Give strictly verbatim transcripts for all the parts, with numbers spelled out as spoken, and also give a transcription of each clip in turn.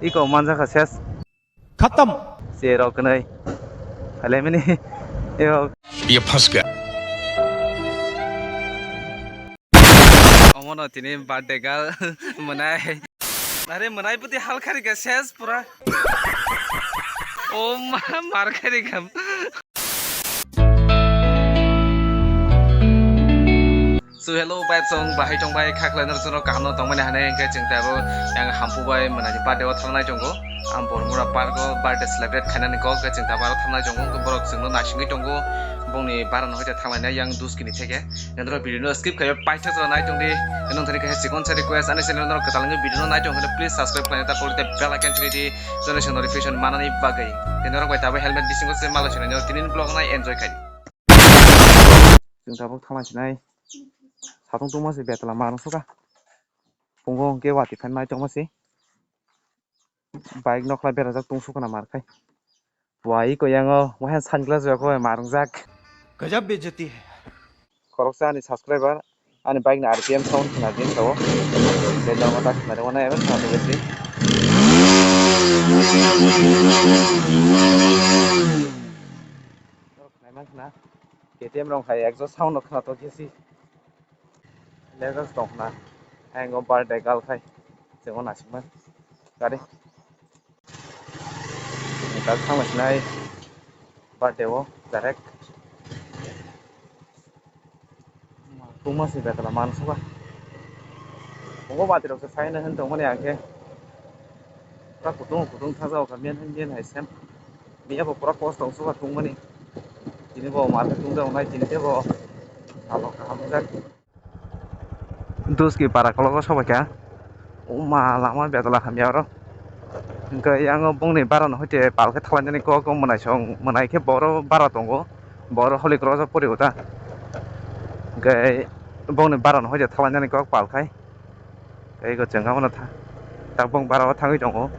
Iko manjakha ses. Khatam. Cherok kwnwi. Hale mini. Yo. Ye phas gaya. Omono tini birthday girl mwnai. Are mwnai puti halkhari ka ses pura. O ma, markhari kam. So hello bai song, bahai tong bai, khaklai nor jono kaham no tongmani hane, hingke chwng tabo yang hampu bai mwnani birthday o thangnai tongo. Ang Bormura park o birthday celebrate khainani kok, hingke chwng tabo aro thangnai tongo, hingke borok chwngno naisingwi tongo. Bongni bara no hoite thanglainai yang duskini theke. Nandro video no skip khaiya paitha jora nai tongdi. Nang thani kaisa chikon sa request, ani channel no kwtal wngwi video no nai tong hwnkhe please subscribe khlaina ta pori tei bell icon chili di, jono se notification manani bagwi. Tei norok bai tabo helmet bisingo se malo sinai nor tinin vlog nai enjoy khai. Chwng tabuk thangma sinai. Satung tungma se betla manung suka. Pungo hwnkhe wati phan mai tongma se. Bike nokla berajak tong sukana mar khai. Wai ko yango wahan sunglass rok ko mar wngjak. Gajab bejati hai. Khoroksa ani subscriber ani bike ni R P M sound khna din tao. Bejak mata khna rw na ero khna rw si. Khna man khna. K T M rong hai exhaust sound no khna to kesi. Lagos tongna. Ang o birthday gal khai. Chemo nasikma. Gari. Dak thang sinai. Birthday o direct. Tungma si betala man suka. Obo bati rok se sai na hin tongmani ang khe. Pura kutung kutung thajao kha, miyan hai, miyan hai sem. Miya bo pura kosto wng suka tungmani. Tini bo mar khe tungjao nai, tini khe bo abo kaham wngjak. Duski para kologo sobai kha. Uma lama betala hamya oro. Hingke yang bongni bara no hoite pal khe thalai nani kok mwnai song, mwnai khe boro bara tongo. Boro holik rojo pori uta. Hingke bongni bara no hoite thalai nani kok pal khai. Tei go chwng abono tha-, tabuk bara o thangwi tongo.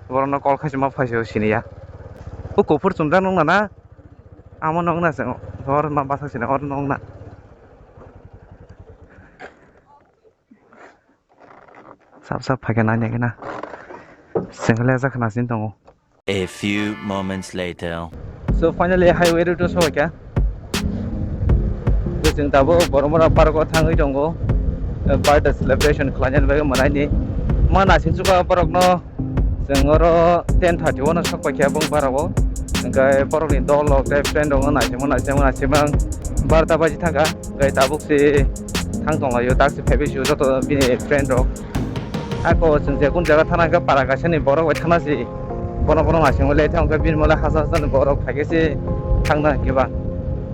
Borokno call khaisima phaisio siniya. O kuphur chumjak nung nana? Amo nung na chwng hor ma bwsak sini hor nung na. Sap sap phaikhe nai naikhe na. Chwng le jak khna sini tongo. A few moments later. So finally highway route o sobaikha. Chwng tabuk Boromura park o thangwi tongo. Birthday celebration khlainani bagwi mwnaini. Ma naisingsuka borokno chwng oro ten thirty one o sokpaikha bong barao. Hwnkhe borokni dol rok tei friend rokno naisingma naisingma naisingma barota baji thangkha. Hwnkhe tabuk se thang tonglaio, dak se phaibai sio joto bini friend rok. Ako chwng je kun jaga thana hwnkhe para kaisa ni borok bai thana si. Bono bono naisingma le thang hwnkhe bini mole hasa hasa ni borok phaikhe se thangna hwnkhe ba.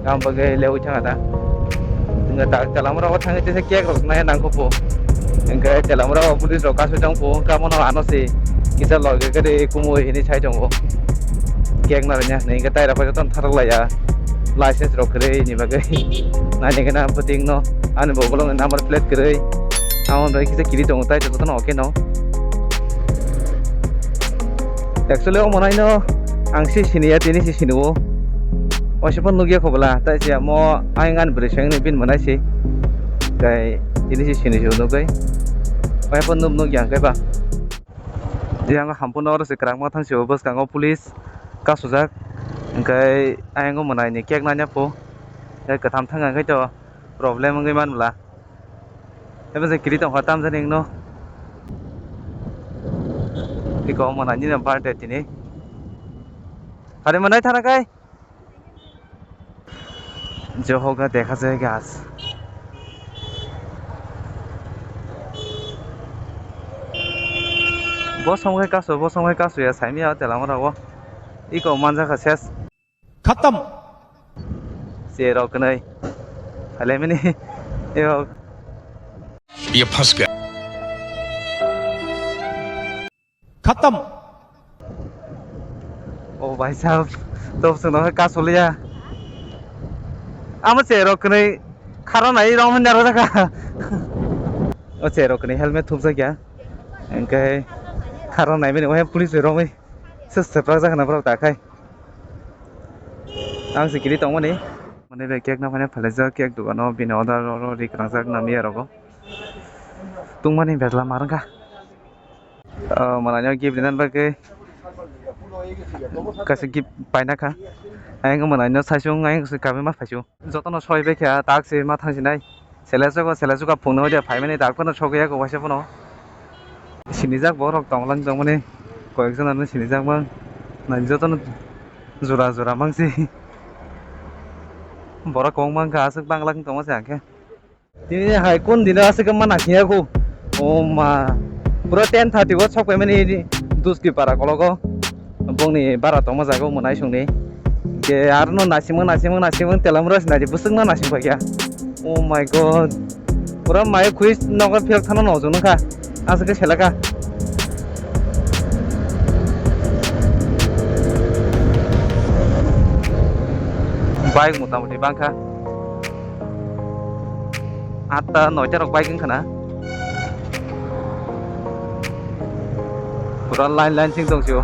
Gam bagwi lewi thanga da. Hwnkhe da telamrok thangwi tesa cake rok nai nang kho po. Hwnkhe telamrok police rok kasui tong po, hwnkhe bono ano se kisa logi gari kumui hinwi sai tongo. Cake narwknai hwnwi hwnkhe tai rok jotono tharak laiya. License rok kwrwi ni bagwi. Nai nai gana bwtwing no ani bo bolong number plate kwrwi. Amo bai kisa kiri tongo tai jotono okay no. Actually o mwnai no ang se siniya tini se sinio. Waisa phano nukya kho bwla tai se amo ayang ani bwrwi swngni bini mwnai se. Tai tini se sini se nukgwi. Waisa phano nuk nukya hwnkhe ba. Yang hampuna oro se kwrangma thang se o bwskango police kasujak. Hwnkhe ayang o mwnai ni cake nanya pho. Tei kwtham thang hwnkhe to problem wngwi man bwla. Tei bwsai kiri tongkha tamjani wngno. Iko omo nai nini birthday tini. Hari mwnai thana kai. Johoga dekha jai gas. Bo song hai kaso, bo song hai kaso ya saimya telamara o. Iko manjakha ses. Khatam. Cherok kwnwi. Hale mini. Yo. Ye phas gaya. Khatam. O bhai sahab, to chwngno khe kasoliya. Amo cherok kwnwi kharo nai rong hwnwi aro jakha. O cherok kwnwi helmet thupjakya. Hwnkhe kharo naimani o police bai romwi. Seseprak jakna borok takhai. Ang se kiri tongmani. Mane be cake no phane phalajak cake dogano bini order oro ri kwrang jak na miya rogo. Tungmani betla marwngkha. Oh, manai no gift rinani bagwi kaisa gift paina kha. Ayang manai no saisung, ayang se kami ma phaisu. Jotono soi bai kha, tak se ma thang sinai. Sele sugo, sele sugo phungno dia phaimani tak phano sogwi yago waisa phano. Sinijak borok tonglang tongmani, koyek jona no sinijak mang. Nai jotono jora jora mangsi. Borok kong mang kha, aswk bangla tongma se ang khe. Tini hai kun dino aswk ma naising ya ku. O ma. Pura ten thirty o sok paimani Duski para kologo. Bongni bara tongma jaga o mwnai songni. Ke arno naisingmang, naisingmang, naisingmang, telamura sinai di bwswk no naising paikya. Oh my God. Pura mai khui nogo philok thano no junu kha. Aswk khe selaka. Bike motamoti bangkha. Atta noita rok bike wngkha na. Pura line line sing tong sio.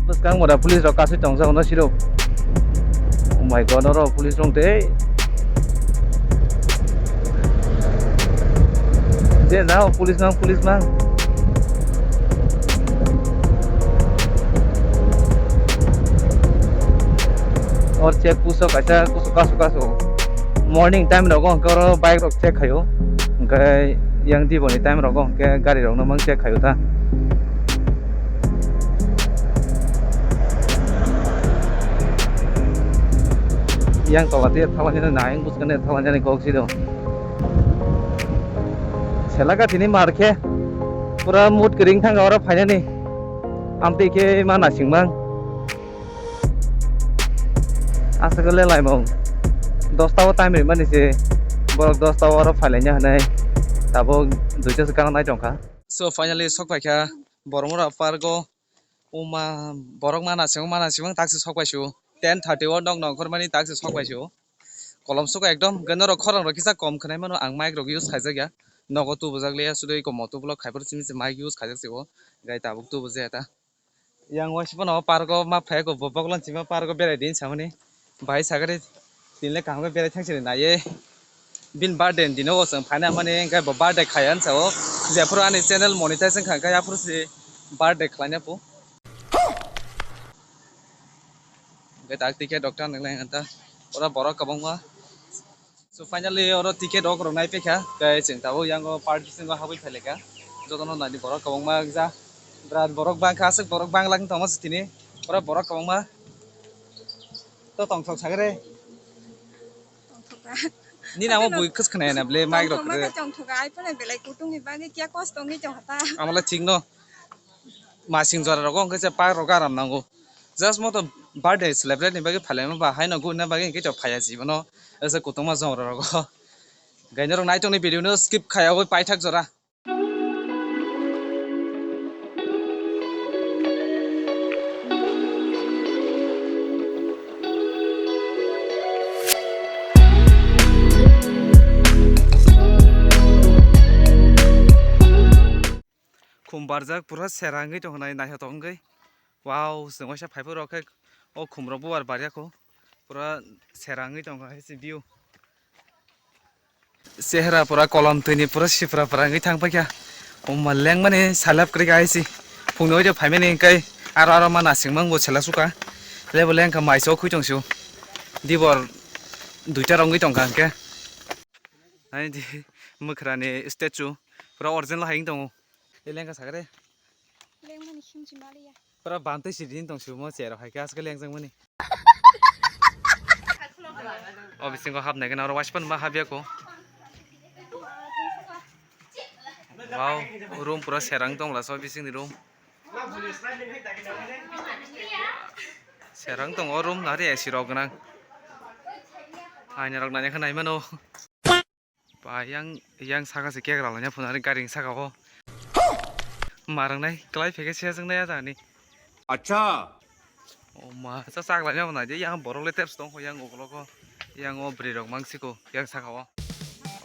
Bwskang mora police rok kasui tong jao no siro. Oh my God, oro police rong tei. Je na police mang, police mang. Or check puso kaisa kusu kasu kasu. Morning time rogo hwnkhe oro bike rok check khaio. Hwnkhe yang diboni time rogo hwnkhe gari rokno mang check khaio ta. Yang tola tiya thalani nai, yang bwskango thalani kok siro. Selaka tini mar khe pura mood kwrwng thangkha oro phainani. Amtwi khe ma naisingmang. Aswk le laimung. Dosta o time rimani se borok dosta o oro phailaina hinwi tabuk duita se gana nai tongkha. So finally sok paikha Boromura park o. Uma borok mana sing mana sing tak se sok paisio. Ten thirty o nok nongkhor mani tak se sok paisio. Kolom suka ekdom, gwnwi rok khorang rok kisa kom khwnai mano, ang mic rok use khaijak ya. Nogo tubujak le ya, sudui komo tubulok khaiphuru simi se mic use khaijak se o. Gai tabuk tubujaya ta. Yang waisa phano park o ma phai ko, bo boklam sima park o berai din samani. Bai sagari tinle kaham khe berai thang sini naiye. Bini birthday ni dino o chwng phaina mani, hwnkhe bo birthday khaiya hinsa o. Jephuru ani channel monetize wngkha, hwnkhe aphuru se birthday khlaina phu. Hwnkhe tak ticket rok ta nang nang ta. Ora borok kwbangma. So finally oro ticket rok rok nai paikha, tei chwng tabuk yango park bisingo habwi phailai kha. Jotono naidi borok kwbangma wngja. Birat borok bangkha, aswk borok bangla wng tongma se tini. Oro borok kwbangma. To tongthok sagre. Tongthok kha. Nini amo bui khwskhwnai na ble mic rok Tongthok khe. Kha, tongthok kha. Ai phone belai kutung ni bagwi kya kosto wngwi tong kha ta. Amala thik no. Masing jora rogo hwnkhe se park rogo aram nango. Just moto birthday celebrate ni bagwi phailaima ba haino guna bagwi hwnkhe to phaiya jibono. Ese kutungma jora rogo. Gaina rok naitok ni video no skip khaya oi paithak jora. Khum barjak pura sera wngwi tongkha nai naithotok wngwi. Wow, chwng waisa phaiphuru khe o khumrok bubar barya kho. Pura sera wngwi tongkha hai se view. Chehra pura kolom twini pura sipra pra wngwi thang paikha. Omo lengmani salap kwrwi kha hai se. Phungni oide phaimani hwnkhe aro aro ma nasingma wngbo sela suka. Lebo lengkha mai sok khui tongsio. Dibor duita rok wngwi tongkha hwnkhe. Hai di mwkhrani statue pura original hai wng tongo. Lengkha sakre. Lengmani himchi maliya. Pura bantwi si din tong sumo cherok hai khe aswk lengjak mani. O bisingo hapnai gana oro waispan ma habya ko. Wow, room pura serang tong la so bisingni room. Serang tong o room nari A C rok gwnang. Aina rok nanya khe nai mano. Ba yang, yang saka se kek ralaina phunani gari saka o. Marang nai klai phege se jeng nai ajani. Acha. O ma sa sak laina phunai je yang borok le teps tong kho yang ukoloko. Yang o bri rok mang siko yang saka o.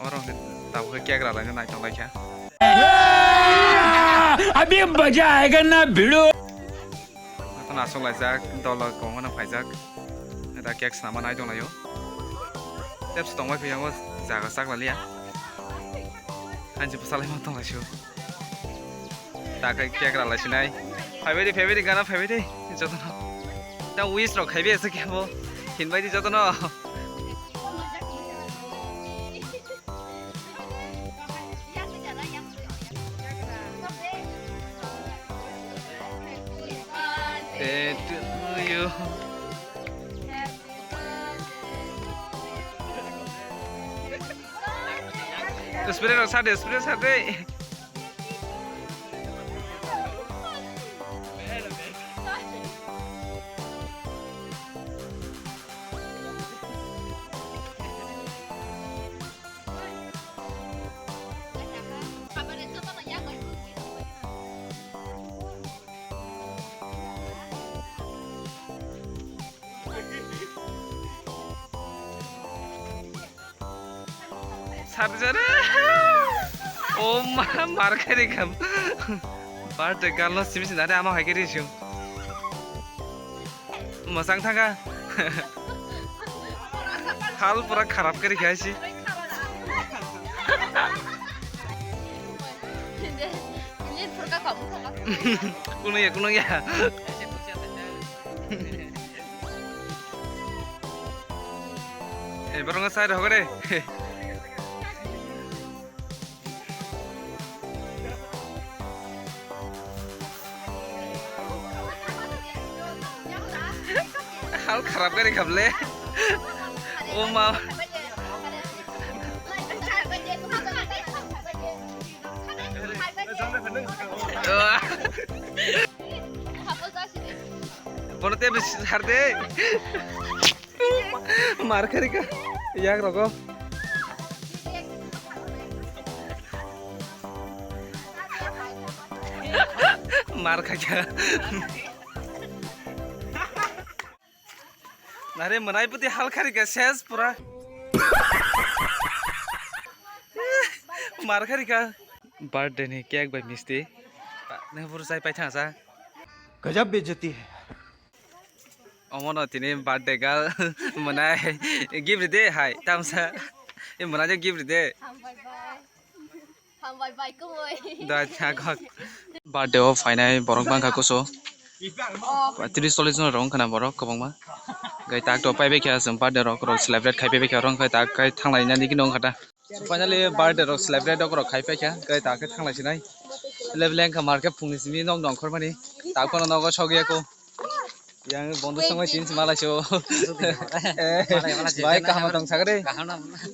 Oro hwnkhe tabuk khe kek ralaina nai tong lai kha. Abhi maza aayega na bhidu. Khotona aswk laijak, dol rok kwbangma no phaijak. Da kek swnamma nai tonglaio. Tep se tongbai phiya o jaga chak laliya. Hansi bwsalaima tonglaisio. Ta khai cake rala sinai. Phaibai di, phaibai di, gana phaibai di. Jotono. Ta wish rok khaibai ase kebo. Hinbai di jotono. Birthday to you. Spray rok sa de, spray sa de. Sarjana. O ma, mar khai ri kham. Birthday girl no simi simi ama hai khe ri sung. Mwsang thangkha. Hal pura kharap khe ri kha si. Kuno ya, kuno ya. Eh, borok no side hogo de. Hal kharap kari khable. O ma. Bono te bisi har de. Mar kharika yak rogo. Mar khaika. Nare manai puti hal kharika ses pura. Mar kharika. Birthday ni cake bai misti. Nang buru sai pai thang sa. Gajab bejati hai. Omono tini birthday girl mwnai gift ride hai tamsa. E mwnai gift ride. Hambai bai. Hambai bai kumui. Da chakok. Birthday o phainai borok bangkha kusu. Oh. Tris chollis jon rok wngkha na borok kwbangma. Gai tak to pai bai kha chwng birthday rok rok celebrate khai pai bai kha rok khai tak khai thanglai nani kino wngkha ta. Finally, birthday rok celebrate rok rok khai paikha, kai ta khe thanglai sinai. Level lengkha mar khe phungni simi nok nongkhor mani, ta kono nogo sogya ko. Yang bondo songwi tin sima lai so. Eh, bai kaham tong sagre.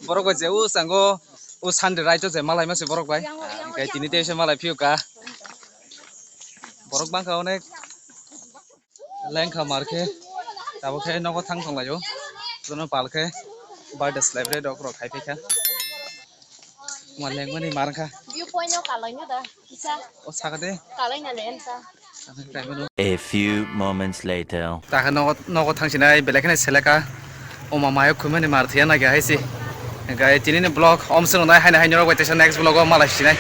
Borok bai je u sango, u Sunday right o je malai mase borok bai. Kai tini te se malai phiyo ka. Borok bangkha onek. Lengkha mar khe, tabuk khe nogo thang tong laio. Jono pal khe birthday celebrate rok rok khai paikha. Ma lengmani mar kha. View point no kalai no da, kisa. O saka de. Kalai na le ensa. A few moments later. Ta khe nogo, nogo thang sinai, belai kheno seleka. O ma mayo khumani mar thiya na khe hai si. Gai tini ni vlog om swngnai, haino haino rok bai teisa next vlog o malai sinai.